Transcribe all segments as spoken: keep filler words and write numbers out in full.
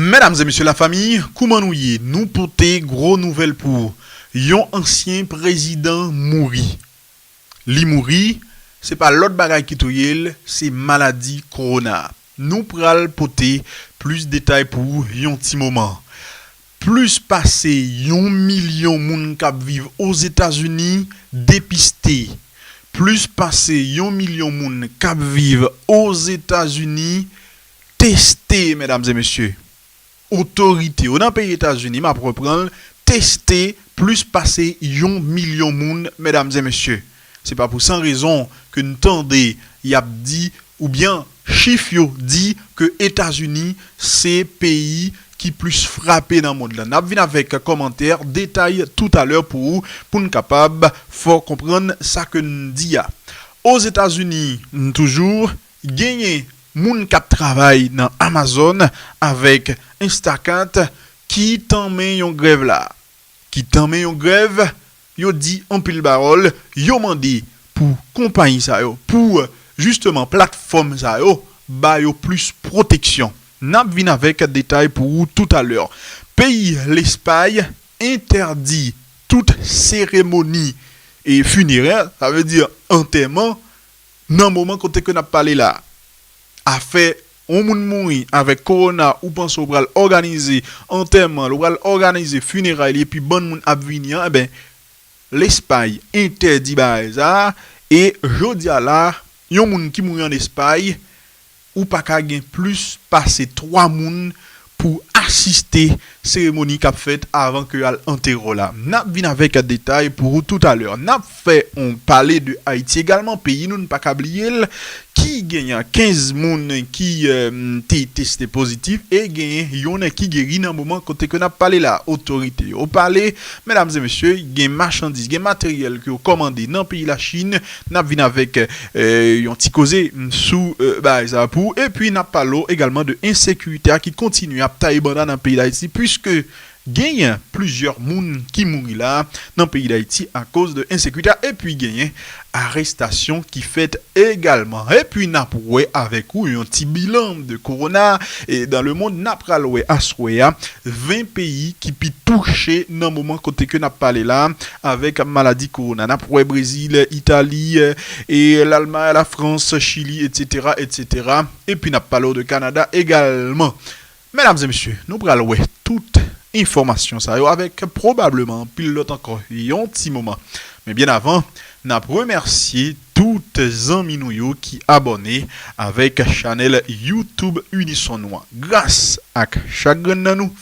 Medam e mesye lafanmi, kouman nou ye? Nou pote gwo nouvèl pou ou. Yon ansyen prezidan mouri. Li mouri, se pa lòt bagay ki touye l, se maladi kowona. Nou pral pote plis detay pou ou yon ti moman. Plis pase yon milyon moun k ap viv Ozetazini depiste. Plis pase yon milyon moun k ap viv Ozetazini teste, medam e mesye. Otorite yo nan peyi Etazini, m ap reprann l, teste plis pase yon milyon moun, medam e mesye. Se pa pou san rezon ke n tande y ap di, oubyen chif yo di ke Etazini se peyi ki plis frape nan mond lan. N ap vin avèk kòmantè, detay toutalè pou ou, pou n kapab fè w konprann sa ke n di a. Ozetazini, toujou, genyen moun k ap travay nan Amazon avèk Instacart ki tanmen yon grèv la. Ki tanmen yon grèv, yo di anpil pawòl, yo mande pou konpayi sa yo, pou jisteman platfòm sa yo, ba yo plis pwoteksyon. N ap vin avèk detay pou ou toutalè. Peyi Lespay entèdi tout seremoni e finerè, sa vle di antèman, nan moman kote ke n ap pale la. Afè yon moun mouri avèk kowona, ou panse ou pral òganize antèman l, ou pral òganize fineray li, epi bann moun ap vini an, enben, Lespay entèdi bagay sa a, e jodi a la, yon moun ki mouri an Espay, ou pa ka gen plis pase twa moun pou asiste seremoni k ap fèt avan ke y al antere w la. N ap vin avèk detay pou ou toutalè. N ap fè yon pale de Ayiti egalman, peyi nou, n pa ka bliye l, ki genyen kenz moun ki, eh, te teste pozitif e genyen yonn ki geri nan moman kote ke n ap pale la. Otorite yo pale, medam e mesye, gen machandiz, gen materyèl ke yo kòmande nan peyi Lachin. N ap vin avèk, eh, yon ti koze sou, eh, bagay sa pou ou. Epi n ap pale w egalman de ensekirite a ki kontinye ap taye banda nan peyi Dayiti, piske genyen plizyè moun ki mouri la nan peyi Dayiti akoz de ensekirite a, epi genyen arestasyon ki fèt egalman. Epi n ap wè avèk ou yon ti bilan de kowona e dan le mond. N ap pral wè aswè a ven peyi ki pi touche nan moman kote ke n ap pale la avèk maladi kowona. N ap wè Brezil, Itali, e Lalmay, Lafrans, Chili, etsetera, etsetera. Epi n ap pale w de Kanada egalman. Medam e mesye, nou pral wè tout enfòmasyon sa yo avèk pwobableman anpil lòt ankò yon ti moman. Men byen avan, n ap remèsye tout zanmi nou yo ki abòne avèk chanèl YouTube Unison nou an. Gras ak chak grenn nan nou,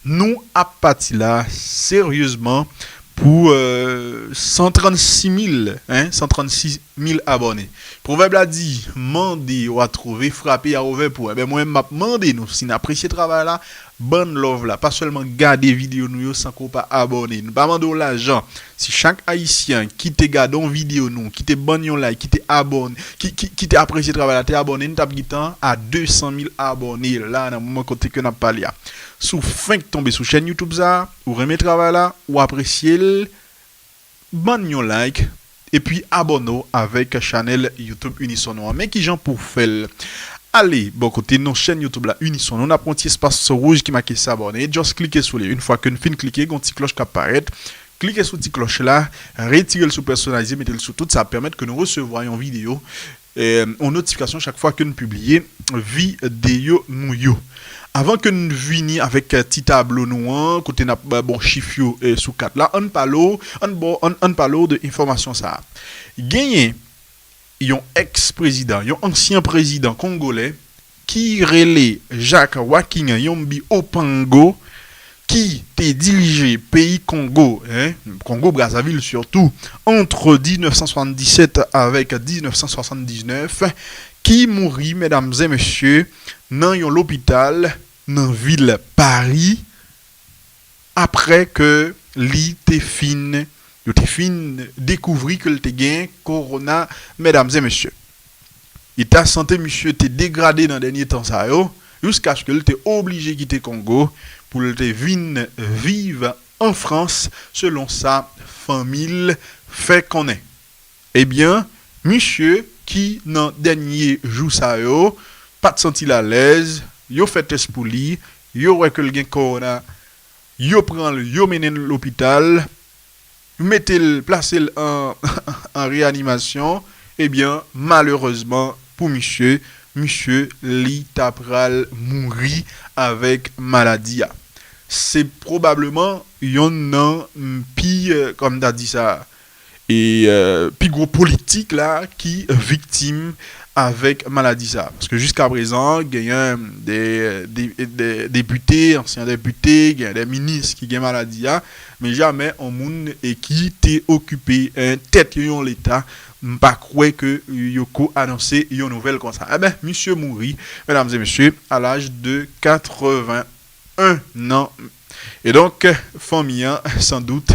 nou ap pati la seryezman pou, euh, san trannsis mil, hein, san trannsis mil abòne. Pwovèb la di, mande w a twouve, frape a ouvè pou ou. Enben, mwen menm, m ap mande nou, si n apresye travay la, ban n love la. Pa sèlman gade videyo nou yo san ke w pa abòne. Nou pa mande w lajan. Si chak Ayisyen ki te gade yon videyo nou, ki te ban n yon like, ki te abòne, ki, ki, ki te apresye travay la, te abòne, n t ap gentan a de san mil abòne la, nan moman kote ke n ap pale a. Si w fenk tonbe sou chèn YouTube sa a, ou renmen travay la, ou apresye l, ban n yon like, epi abòne w avèk chanèl YouTube Unison nou an. Men kijan pou w fè l? Ale bò kote non chèn YouTube la, Unison nou. N ap wè yon ti espas wouj ki make s'abonner. Just klike sou li. Yon fwa ke n fin klike, gen yon ti klòch k ap parèt. Klike sou ti klòch la, retire l sou pèsonalize, mete l sou tout. Sa ap pèmèt ke nou resevwa yon videyo, eh, yon notifikasyon chak fwa ke n pibliye videyo nou yo. Avan ke n vini avèk, eh, ti tablo nou an, kote n ap, eh, bon chif yo, eh, sou kat la, ann pale w, ann ba w, ann, ann pale w de enfòmasyon sa a. Genyen yon èks prezidan, yon ansyen prezidan kongolè ki rele Jacques Joaquim Yombi Opango, ki te dirije peyi Kongo, hein, Kongo Brazzaville surtout, entre dix-neuf cent soixante-dix-sept avèk dix-neuf cent soixante-dix-neuf, ki mouri, medam e mesye, nan yon lopital nan vil Paris, apre ke li te fin, yo te fin dekouvri ke l te gen kowona, medam e mesye. Eta sante misye te degrade nan dènye tan sa yo, jiskaske l te oblije kite Kongo pou l te vin viv an Frans, selon sa fanmi l fè konnen. Ebyen, misye ki nan dènye jou sa yo pa t santi l alèz, yo fè tès pou li, yo wè ke l gen kowona, yo pran l, yo mennen l lopital, mete l, plase l an, an reyanimasyon, ebyen, malerezman pou misye, misye, li ta pral mouri avèk maladi a. Se pwobableman yonn nan, mm, pi, euh, kòm ta di sa, e, euh, pi gwo politik la ki viktim avèk maladi sa. Paske jiska prezan, genyen de, de, de depite, ansyen depite, genyen de minis ki gen maladi a, men jamè yon moun e ki te okipe, eh, tèt yon leta, m pa kwè ke yo ko anonse yon nouvèl konsa. Eben, misye mouri, medam e mesye, a laj de katreven en an. E donk, fanmi an, san dout,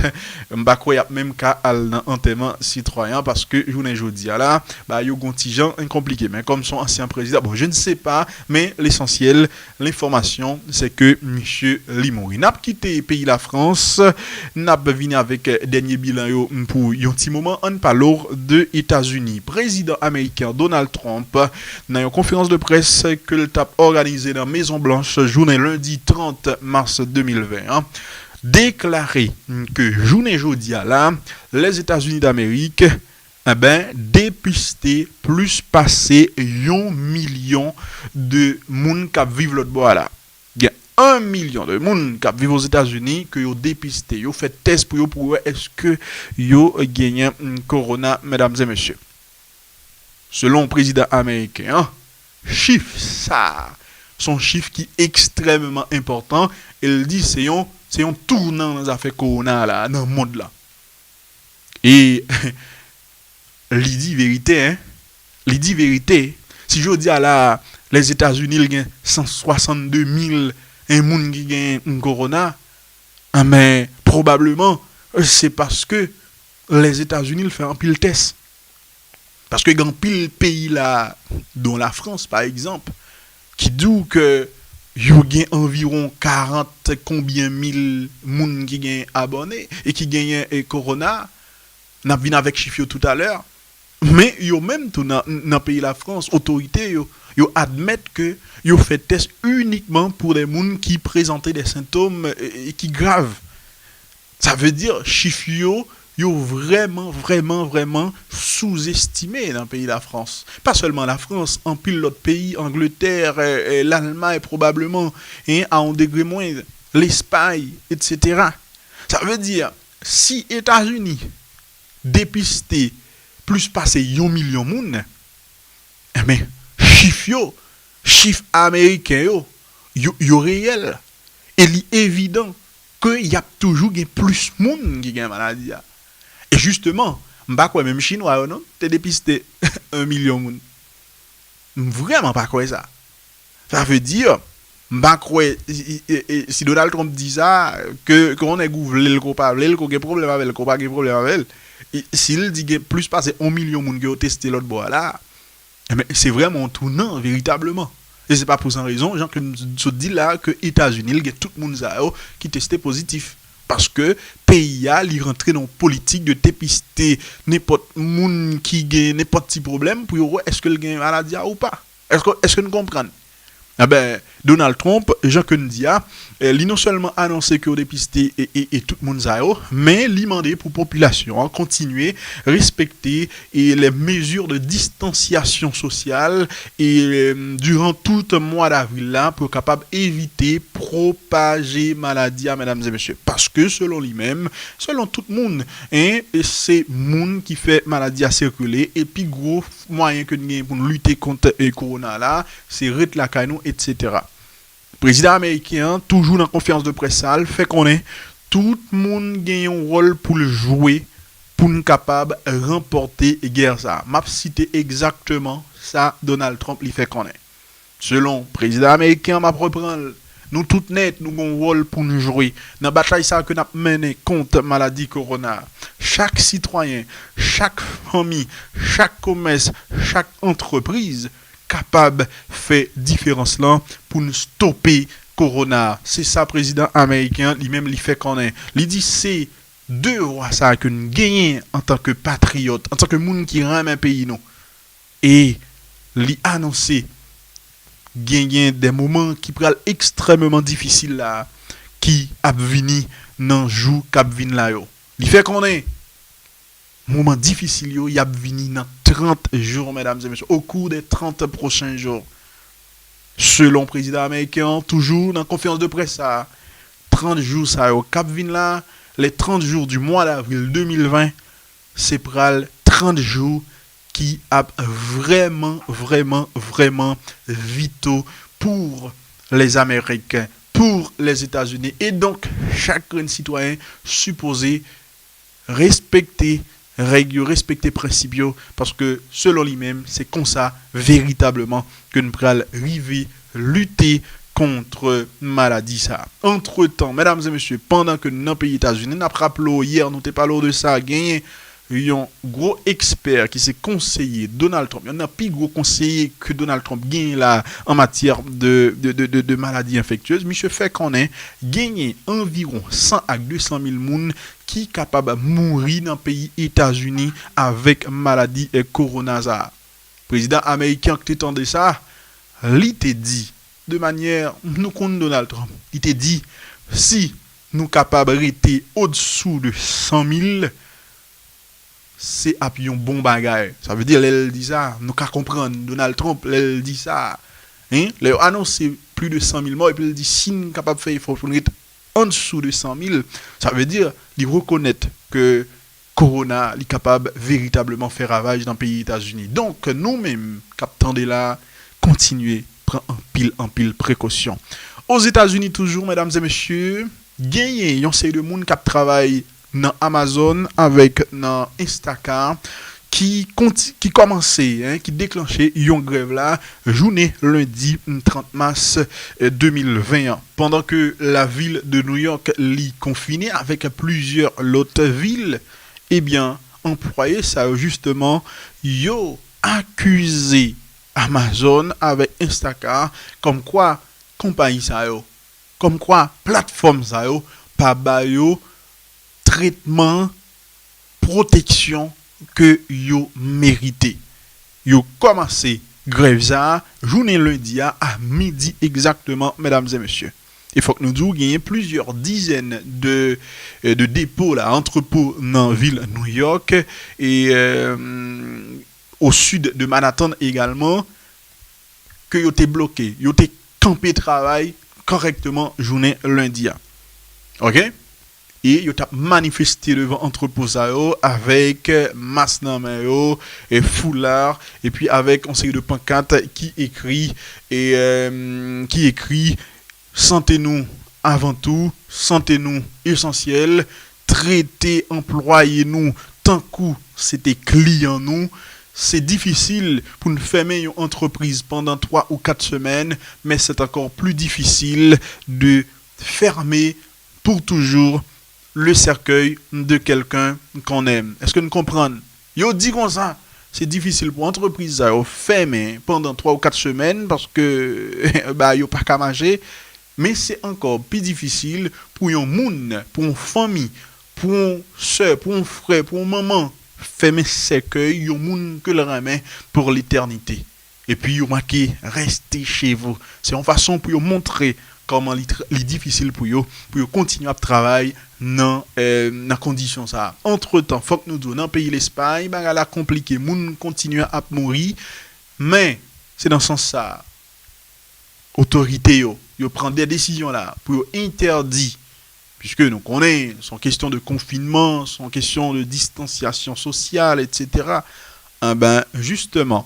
m pa kwè y ap menm ka al nan antèman sitwayen an, paske jounen jodi a la, ba yo gon ti jan konplike. Men kòm se yon ansyen prezidan, bon, je ne sais pas, men lesansyèl, lenfòmasyon, se ke misye li mouri. N ap kite peyi Lafrans, n ap vini avèk dènye bilan yo pou yon ti moman. Ann pale w de Etazini. Prezidan ameriken Donald Trump, nan yon konferans de près ke l t ap òganize nan Mezon Blanch jounen lendi trant mas de mil ven an, deklare ke jounen jodi a la, Lèzetazini Damerik, eben, depiste plis pase yon milyon de moun k ap viv lòt bò a la. Gen yon milyon de moun k ap viv Ozetazini ke yo depiste, yo fè tès pou yo, pou wè èske yo genyen, mm, kowona, medam e mesye. Selon prezidan ameriken an, chif sa a, se yon chif ki ekstrèmman enpòtan, e l di se yon, se yon tounan nan zafè kowona a la, nan mond lan. E li di verite, en. Li di verite. Si jodi a la, Lèzetazini, l gen san swasannde mil, en, moun ki gen kowona, anben, pwobableman, se paske Lèzetazini, l fè anpil tès. Paske gen anpil peyi la, don Lafrans, pa egzanp, ki di w ke yo gen anviwon karant konbyen mil moun ki gen abòne e ki genyen, e, kowona. N ap vin avèk chif yo toutalè. Men yo menm tou nan, nan peyi Lafrans, otorite yo, yo admèt ke yo fè tès inikman pou de moun ki prezante de sentòm, e, e ki grav. Sa vle di, chif yo, yo vrèman, vrèman, vrèman souzestime nan peyi Lafrans. Pa sèlman Lafrans, anpil lòt peyi, Angletè, e, e, Lalmay pwobableman, en, a yon degre mwen, Lespay, etsetera. Sa vle di, si Etazini depiste plis pase yon milyon moun, enben, chif yo, chif ameriken yo, yo, yo reyèl. E li evidan ke y ap toujou gen plis moun ki gen maladi a. E jisteman, m pa kwè menm Chinwa yo non, te depiste yon milyon moun. M vrèman pa kwè sa. Sa vle di, m pa kwè, i- i- e- e- si Donald Trump di sa, ke, ke yon nèg ou vle l, ke w pa vle l, ke w gen pwoblèm avè l, ke w pa gen pwoblèm avè l, e si l di gen plis pase yon milyon moun ke yo teste lòt bò a la, enben, se vrèman yon tounan, veritableman. E se pa pou san rezon, jan ke m sot di la, ke Etazini, l gen tout moun sa yo ki teste pozitif. Paske peyi a, li rantre nan yon politik de depiste nenpòt moun ki gen nenpòt ti pwoblèm pou yo wè èske l gen maladi a ou pa. Èske, èske n konprann? Enben, Donald Trump, jan ke n di a, eh, li non sèlman anonse ke yo depiste e, e, e tout moun sa yo, men li mande pou popilasyon an kontinye respekte e les mesures de distanciation sociale e, eh, durant tout mwa davril la pou yo kapab evite pwopaje maladi a, medam e mesye. Paske selon li menm, selon tout moun, en, e se moun ki fè maladi a sikile, e pi gwo mwayen ke n gen pou n lite kont, e, kowona la, se ret lakay nou, etsetera. Prezidan ameriken an, toujou nan konferans de près sa, l fè konnen tout moun gen yon wòl pou l jwe pou n kapab ranpòte gè sa. M ap site egzakteman sa Donald Trump li fè konnen. Selon prezidan ameriken an, m ap reprann l, nou tout nèt, nou gen yon wòl pou n jwe nan batay sa ke n ap mennen kont maladi kowona. Chak sitwayen, chak fanmi, chak komès, chak antrepriz kapab fè diferans lan pou n stope kowona. Se sa prezidan ameriken an li menm li fè konnen. Li di se devwa sa ke n genyen antanke patriyòt, antanke moun ki renmen peyi nou. E li anonse genyen de moman ki pral ekstrèmeman difisil la, ki ap vini nan jou k ap vin la yo. Li fè konnen moman difisil yo, y ap vini nan trant jou, medam e mesye, au cours des trente prochains jours. Selon prezidan ameriken an, toujou nan konferans de près sa a, trant jou sa yo k ap vin la, les trente jours du mois d'avril deux mille vingt, se pral trant jou ki ap vrèman, vrèman, vrèman vito pour les Amériques, pour les États-Unis. E donk, chak grenn sitwayen sipoze respekte règ yo, respekte prensip yo, paske selon li menm, se konsa veritableman ke n pral rive lite kont maladi sa. Antretan, medam e mesye, pandan ke n nan peyi Etazini, n ap raple w, yè nou te pale w de sa, genyen yon gwo ekspè ki se konseye Donald Trump, youn nan pi gwo konseye ke Donald Trump genyen la an matyè de, de, de, de, de maladi enfektyez, misye fè konnen genyen anviwon san ak de san mil moun ki kapab mouri nan peyi Etazini avèk maladi, eh, kowona sa a. Prezidan ameriken an ki te tande sa, li te di, de manyè, nou konn Donald Trump, li te di, si nou kapab rete odesou de san mil, se ap yon bon bagay. Sa vle di, lè l di sa, nou ka konprann Donald Trump, lè l di sa, hein, lè yo anonse plis de san mil mò, epi l di, si n kapab fè efò pou n ret andesou de san mil, sa vle di, li rekonèt ke kowona, li kapab veritableman fè ravaj nan peyi Etazini. Donk, nou menm k ap tande la, kontinye pran anpil, anpil prekosyon. Ozetazini toujou, medam e mesye, genyen yon seri de moun k ap travay nan Amazon avèk nan Instacart ki konti-, ki kòmanse, hein, ki deklanche yon grèv la jounen lendi trant mas, eh, de mil ven an. Pandan ke lavil de New York li konfine avèk plizyè lòt vil, ebyen, anplwaye sa yo, jisteman, yo akize Amazon avèk Instacart kòmkwa konpayi sa yo, kòmkwa platfòm sa yo pa ba yo tretman, pwoteksyon ke yo merite. Yo kòmanse grèv sa a jounen lendi a, a midi egzakteman, medam e mesye. E fòk nou di w, genyen plizyè dizèn de, euh, de depo la, antrepo nan vil New York e, euh, o sid de Manhattan egalman, ke yo te bloke. Yo te kanpe travay kòrèkteman jounen lendi a. Oke? E yo t ap manifeste devan antrepo sa yo avèk mas nan men yo, e foula, epi avèk yon seri de pankat ki ekri, e, euh, ki ekri, sante nou avan tou, sante nou esansyèl, trete anplwaye nou tankou se te kliyan nou. Se difisil pou n fèmen yon antrepriz pandan twa ou kat semèn, mais c'est encore plus difficile de fermer pour toujours le cercueil de quelqu'un qu'on aime. Èske n konprann? Yo di konsa, se difisil pou antrepriz sa yo fèmen pandan twa ou kat semèn, paske, ba, yo pa ka mache, men se ankò pi difisil pou yon moun, pou yon fanmi, pou yon sè, pou yon frè, pou yon manman, fèmen sèkèy yon moun ke l renmen pou letènite. Epi yo make reste chez vous. Se yon fason pou yo montre kòman li tr-, li difisil pou yo, pou yo kontinye ap travay nan, eh, nan kondisyon sa a. Antretan, fòk nou di w, nan peyi Lespay, bagay la konplike, moun kontinye ap mouri, men se nan sans sa a, otorite yo, yo pran de desizyon la pou yo entèdi, puiske nou konnen, se yon kesyon de konfinman, se yon kesyon de distansyasyon sosyal, et cetera. Enben, jisteman,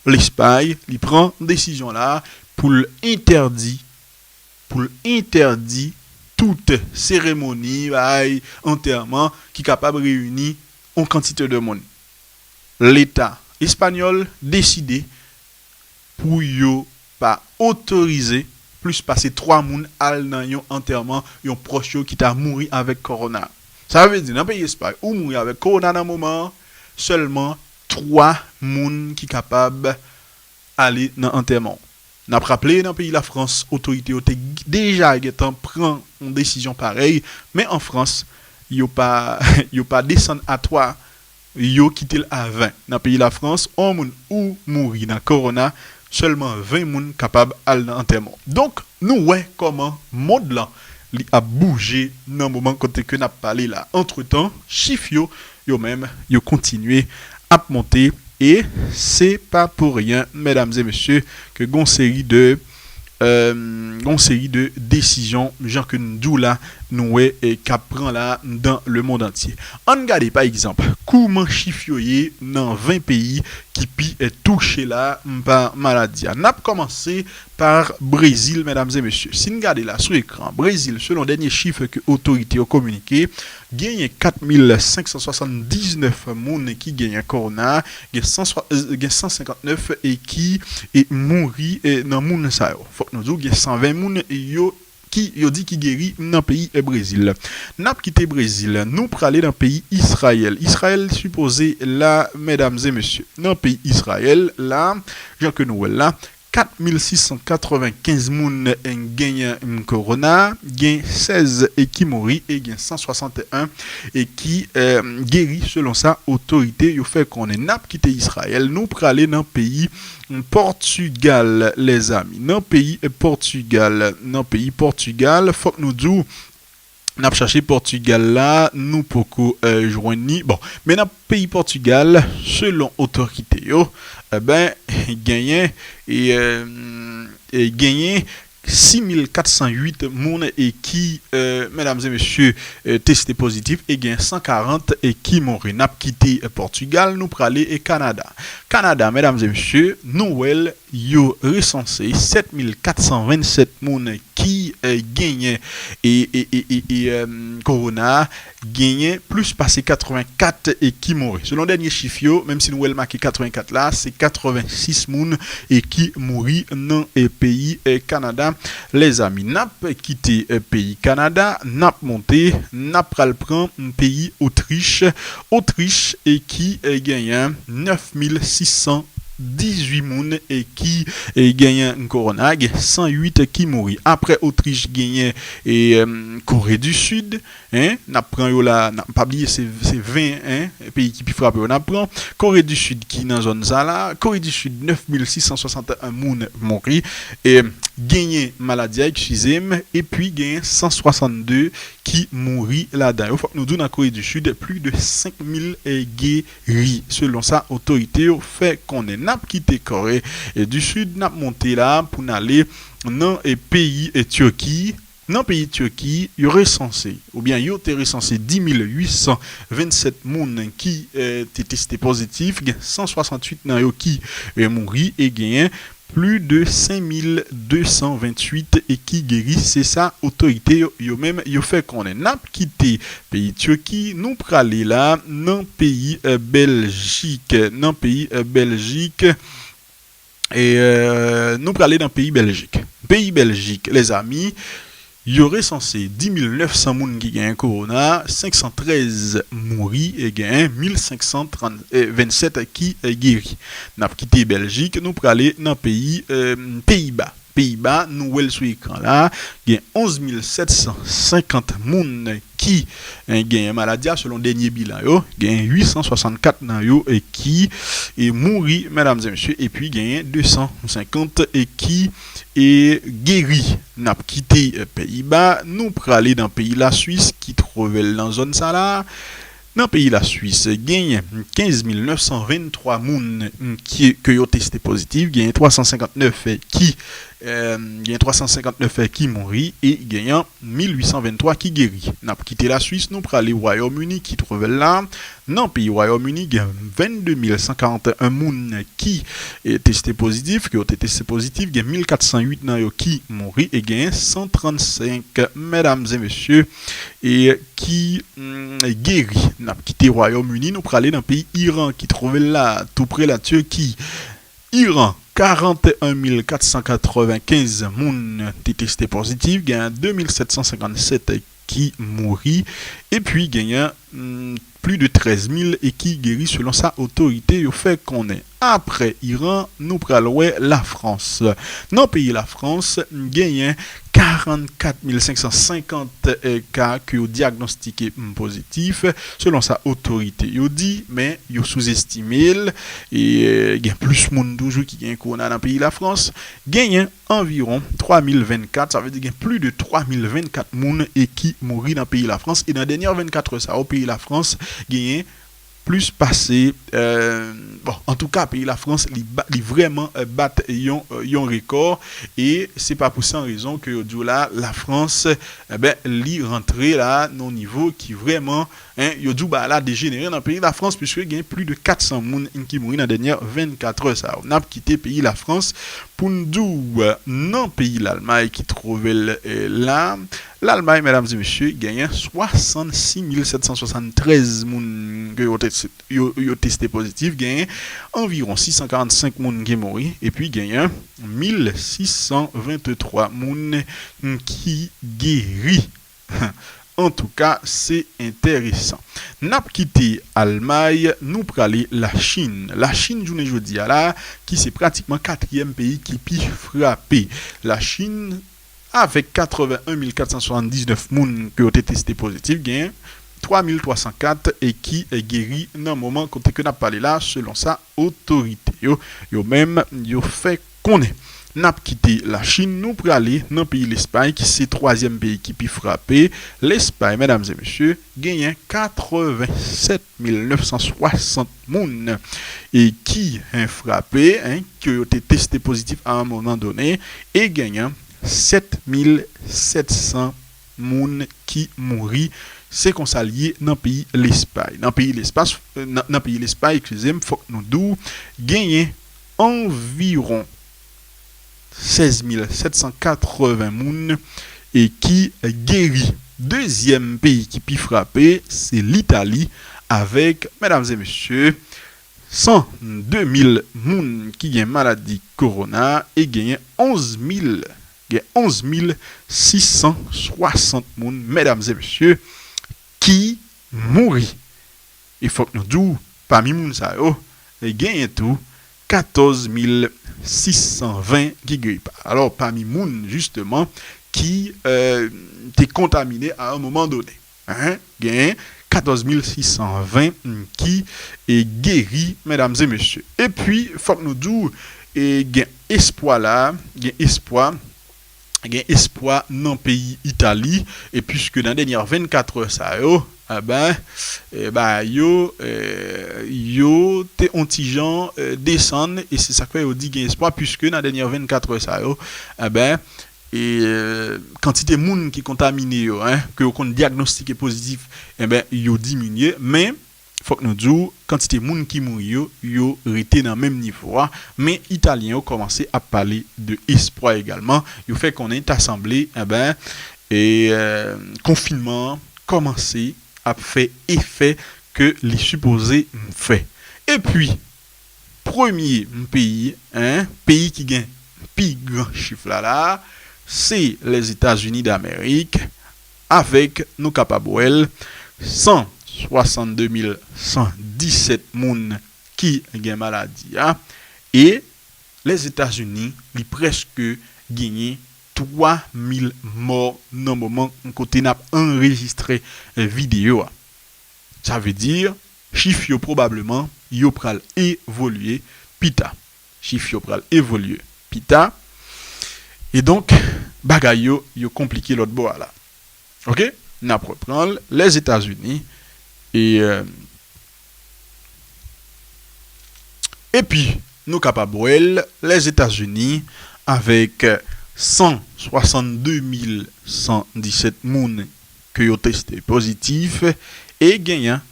Lespay, li pran desizyon la pou l entèdi, pou l entèdi tout seremoni, bay, antèman ki kapab reyini yon kantite de moun. Leta espanyòl deside pou yo pa otorize plis pase twa moun al nan yon antèman yon pwòch yo ki ta mouri avèk kowona. Sa vle di, nan peyi Espay, ou mouri avèk kowona nan moman an, sèlman twa moun ki kapab ale nan antèman w. N ap raple, nan peyi Lafrans, otorite yo te g-, deja gentan pran yon desizyon parèy, men an Frans, yo pa, yo pa desann a twa, yo kite l a ven. Nan peyi Lafrans, yon moun ou mouri nan kowona, sèlman ven moun kapab al nan antèman. Donk, nou wè kòman mond lan li ap bouje nan moman kote ke n ap pale la. Antretan, chif yo, yo menm, yo kontinye ap monte e se pa pou ryen, medam e mesye, ke gon seri de, euh, gon seri de desizyon, jan ke n di w la, nou wè, eh, k ap pran la dans le monde entier. Ann gade, pa egzanp, kouman chif yo ye nan ven peyi ki pi, eh, touche la, m, pa maladi a. N ap kòmanse pa Brezil, medam e mesye. Si n gade la sou ekran, Brezil, selon dènye chif ke otorite yo kominike, genyen kat mil senk san swasanndiznèf moun ki genyen kowona, gen san, gen san senkantnèf e ki, e mouri, e nan moun sa yo. Fòk nou di w, gen san ven moun yo ki yo di ki geri nan peyi, e, Brezil. N ap kite Brezil, nou prale nan peyi Izrayèl. Izrayèl sipoze la, medam e mesye. Nan peyi Izrayèl la, jan ke nou wè l la, kat mil sis san katrevenkenz moun, e, genyen, m, kowona, gen sèz, e, ki mouri e gen san swasanteyen, e, ki, e, geri, selon sa otorite yo fè konnen. N ap kite Izrayèl, nou prale nan peyi Pòtigal, lèzami. Nan peyi Pòtigal, nan peyi Pòtigal, fòk nou di w, n ap chache Pòtigal la, nou poko, eh, jwenn li. Bon, men nan peyi Pòtigal, selon otorite yo, eh ben, genyen, e, eh, e genyen sis mil kat san uit moun e ki, eh, medam e mesye, eh, teste pozitif e gen san karant e ki mouri. N ap kite, eh, Pòtigal, nou prale, eh, Kanada. Kanada, medam e mesye, nou wè l, yo resanse sèt mil kat san vennsèt moun ki, eh, genyen e, e, e, e, e, em, kowona, genyen plis pase katrevenkat e ki mouri. Selon dènye chif yo, menm si nou wè l make katrevenkat la, se katrevensis moun e ki mouri nan, e, peyi, e, Kanada. Lèzami, n ap kite, e, peyi Kanada, n ap monte, n ap pral pran peyi Otrich. Otrich e ki, e, genyen nèf mil sis san dizuit moun e ki, e, genyen kowona, gen san uit ki mouri. Apre Otrich genyen, e, em, Kore di Sid, en, n ap pran yo la, n ap, pa bliye se, se ven, en, peyi ki pi frape yo n ap pran. Kore di Sid ki nan zòn sa la, Kore di Sid nèf mil sis san swasanteyen moun mouri, e, genyen maladi a, eskize m, epi genyen san swasannde ki mouri ladan yo. Fòk nou di w nan Kore di Sid, plis de senk mil, e, geri, selon sa otorite yo fè konnen. N ap kite Kore, e, di Sid, n ap monte la pou n ale nan, e, peyi, e, Tiki. Nan peyi Tiki, yo resanse, oubyen yo te resanse dis mil uit san vennsèt moun ki, e, te teste pozitif, gen san swasanntuit nan yo ki, e, mouri, e genyen plis de senk mil de san ventuit e ki geri, se sa otorite yo, yo menm, yo fè konnen. N ap kite peyi Tiki, nou prale la nan peyi, e, Bèljik. Nan peyi, e, Bèljik, e, e, nou prale nan peyi Bèljik. Peyi Bèljik, lèzami, yo resanse dis mil nèf san moun ki genyen kowona, senk san trèz mouri e genyen mil senk san trant, e, vennsèt ki, e, geri. N ap kite Bèljik, nou prale nan peyi, e, Peyiba. Peyiba, nou wè l sou ekran la, gen onz mil sèt san senkant moun ki, e, genyen maladi a, selon dènye bilan yo, gen uit san swasannkat nan yo, e, ki, e, mouri, medam e mesye, epi genyen de san senkant, e, ki, e, geri. N ap kite, e, Peyiba, nou prale nan peyi Laswis ki twouve l nan zòn sa la. Nan peyi Laswis, genyen kenz mil nèf san venntwa moun ki, ke yo teste pozitif, genyen twa san senkantnèf ki, e, genyen twa san senkantnèf ki mouri e genyen mil uit san venntwa ki geri. N ap kite Laswis, nou prale Wayòm Ini ki twouve l la. Nan peyi Wayòm Ini, gen vennde mil san karanteyen moun ki, e, teste pozitif, ke yo te teste pozitif, gen mil kat san uit nan yo ki mouri e gen san trannsenk, medam e mesye, e ki, mm, geri. N ap kite Wayòm Ini, nou prale nan peyi Iran ki twouve l la, tou pre Latiki. Iran, karanteyen mil kat san katrevenkenz moun te teste pozitif, gen de mil sèt san senkannsèt ki mouri, epi genyen, mm, plis de trèz mil e ki geri, selon sa otorite yo fè konnen. Apre Iran, nou pral wè Lafrans. Nan peyi Lafrans, genyen karannkat mil senk san senkant ka ke yo dyagnostike pozitif, selon sa otorite yo di, men yo souzestime l. E gen plis moun toujou ki gen kowona nan peyi Lafrans. Genyen anviwon twa mil vennkat, sa vle di gen plis de twa mil vennkat moun e ki mouri nan peyi Lafrans. E nan dènye vennkat è sa yo, peyi Lafrans genyen plis pase, bon, antouka, peyi Lafrans, li vrèman bat yon rekò. E se pa pou san rezon ke yo di w la, Lafrans, enben, li rantre la nan yon nivo ki vrèman, en, yo di w bagay la dejenere nan peyi Lafrans, piske gen plis de katsan moun ki mouri nan dènye vennkat è sa yo. N ap kite peyi Lafrans pou n di w nan peyi Lalmay ki twouve l la. Lalmay, medam e mesye, genyen swasannsis mil sèt san swasanntrèz moun ke yo teste, yo, yo teste pozitif, genyen anviwon sis san karannsenk moun ki mouri, epi genyen mil sis san venntwa moun ki geri. Antouka, se enteresan. N ap kite Almay, nou prale Lachin. Lachin, jounen jodi a la, ki se pratikman katriyèm peyi ki pi frape. Lachin, avèk katreven en mil kat san swasanndiznèf moun ke yo te teste pozitif, gen twa mil twa san kat e ki geri nan moman kote ke n ap pale la, selon sa otorite yo, yo menm, yo fè konnen. N ap kite Lachin, nou prale nan peyi Lespay, ki se twazyèm peyi ki pi frape. Lespay, medam e mesye, genyen katrevensèt mil nèf san swasant moun e ki, en, frape, en, ke yo te teste pozitif a yon moman done, e genyen sèt mil sèt san moun ki mouri. Se konsa l ye nan peyi Lespay. Nan peyi Lespas, nan, nan peyi Lespay, eskize m, fòk nou di w, genyen anviwon sèz mil sèt san katreven moun e ki geri. Dezyèm peyi ki pi frape, se Litali, avèk, medam e mesye, san de mil moun ki gen maladi kowona e genyen onz mil, gen onz mil sis san swasant moun, medam e mesye, ki mouri. E fòk nou di w, pami moun sa yo, e genyen tou katòz mil sis san ven ki geri. Alò, pami moun, jisteman, ki, e, te kontamine a yon moman done. En, genyen katòz mil sis san ven ki, e, geri, medam e mesye. Epi, fòk nou di w, e, gen espwa la, gen espwa, gen espwa nan peyi Itali, e piske nan dènye vennkat è sa yo, enben, e, ba yo, e, yo te on ti jan, e, desann, e se sa k fè yo di gen espwa, piske nan dènye vennkat è sa yo, enben, e, e, kantite moun ki kontamine yo, en, ke yo konn dyagnostike pozitif, enben, yo diminye, men, fòk nou di w, kantite moun ki mouri yo, yo rete nan menm nivo a, men Italyen yo kòmanse ap pale de espwa egalman. Yo fè konnen ta sanble, enben, e, e, konfinman an kòmanse ap fè efè ke li sipoze fè. Epi, premye peyi, en, peyi ki gen pi gran chif la la, se Lèzetazini Damerik, avèk, nou kapab wè l, san swasannde mil san disèt moun ki gen maladi a, e Lèzetazini, li prèske genyen twa mil mò nan moman kote n ap anrejistre videyo a. Sa vle di, chif yo pwobableman, yo pral evolye pita. Chif yo pral evolye pita. E donk, bagay yo, yo konplike lòt bò a la. Oke? N ap reprann l. Lèzetazini, e, e, epi, nou kapab wè l, Lèzetazini, avèk san swasannde mil san disèt moun ke yo teste pozitif, e genyen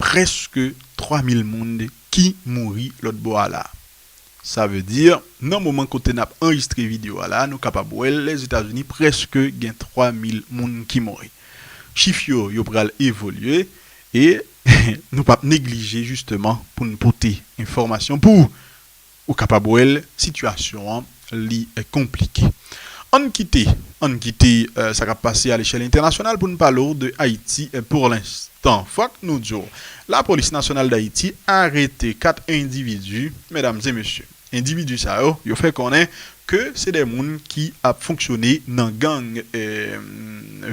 prèske twa mil moun ki mouri lòt bò a la. Sa vle di, nan moman kote n ap anrejistre videyo a la, nou kapab wè Lèzetazini prèske gen twa mil moun ki mouri. Chif yo, yo pral evolye, e nou p ap neglije jisteman pou n pote enfòmasyon pou ou. Ou kapab wè l, sitiyasyon an, li, e, konplike. Ann kite, ann kite, e, sa k ap pase a lechèl entènasyonal pou n pale w de Ayiti, e, pou lenstan. Fòk nou di w, Lapolis Nasyonal d Ayiti arete kat endividi, medam e mesye. Endividi sa yo, yo fè konnen ke se de moun ki ap fonksyone nan gang eh,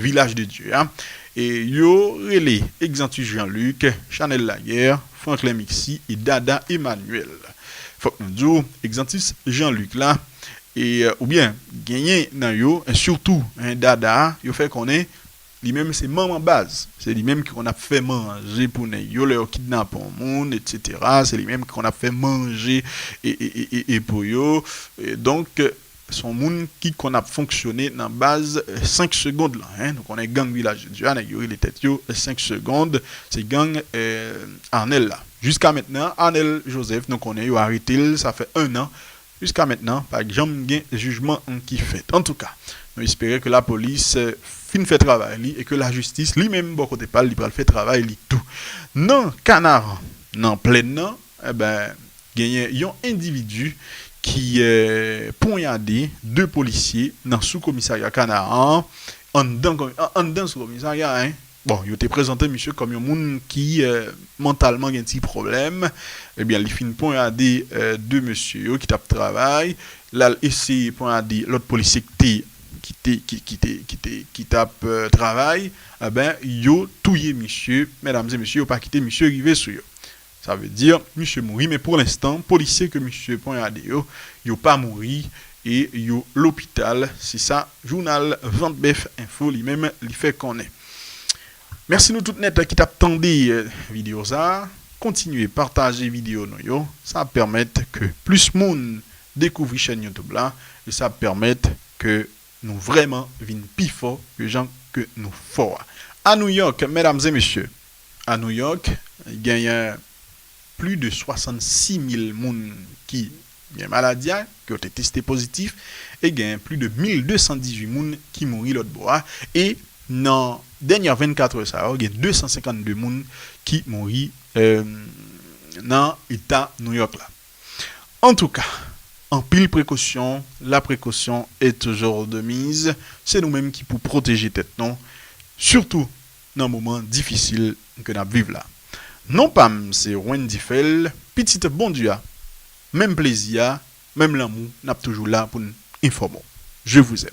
Vilaj de Dye a. E yo rele Exantus Jean-Luc, Chanel Laguerre, Franklin Mixi e Dada Emmanuel. Fòk nou di w, Exantus Jean-Luc la, e, oubyen genyen nan yo, sitou Dada, yo fè konnen li menm se manman baz. Se li menm ki konn ap fè manje pou nèg yo lè yo kidnape yon moun, etsetera. Se li menm ki konn ap fè manje e, e, e, e, e pou yo. E donk, se yon moun ki konn ap fonksyone nan baz senk segond lan. Hein. Nou konnen gang Vilaj de Dye a, nèg yo rele tèt yo senk segond. Se gang eh, Arnel la. Jiska mentnan, Arnel Joseph, nou konnen yo arete l, sa fè en an. Jiska mentnan, pa janm gen jijman ki fèt. Antouka, nou espere ke lapolis eh, fin fè travay li e ke lajistis li menm bò kote pa l, li pral fè travay li tou. Nan Kanaran, nan plèn nan, enben, genyen yon endividi ki eh, ponyade de polisye nan sou komisarya Kanaran, anndan, anndan sou komisarya, hein. Bon, yo te prezante misye kòm yon moun ki eh, mantalman gen ti pwoblèm. Ebyen, li fin ponyade eh, de mesye yo ki t ap travay. L al eseye ponyade lòt polisye ki te ki te ki ki te ki te ki t ap eh, travay. Enben, yo touye misye. Medam e mesye, yo pa kite misye rive sou yo. Sa vle di, misye mouri, men pou lenstan, polisye ke misye ponyade yo, yo pa mouri e yo lopital. Se sa jounal Vantbèf Enfo li menm li fè konnen. Mèsi nou tout nèt ki t ap tande eh, videyo sa a. Kontinye pataje videyo nou yo. Sa ap pèmèt ke plis moun dekouvri chèn YouTube la e sa ap pèmèt ke nou vrèman vin pi fò ke jan ke nou fò a. A New York, medam e mesye, a New York, genyen plis de swasannsis mil moun ki gen maladi a, ke yo te teste pozitif, e gen plis de mil de san dizuit moun ki mouri lòt bò a, e nan dènye vennkat è sa yo, gen de san senkannde moun ki mouri eh, nan eta New York la. Antouka, anpil prekosyon, la précaution est toujours de mise. Se nou menm ki pou pwoteje tèt nou, sitou nan moman difisil ke n ap viv la. Non pa m se Wendy Fèl, pitit Bondye a. Menm plezi a, menm lanmou, n ap toujou la pou n enfòme w. Je vous aime.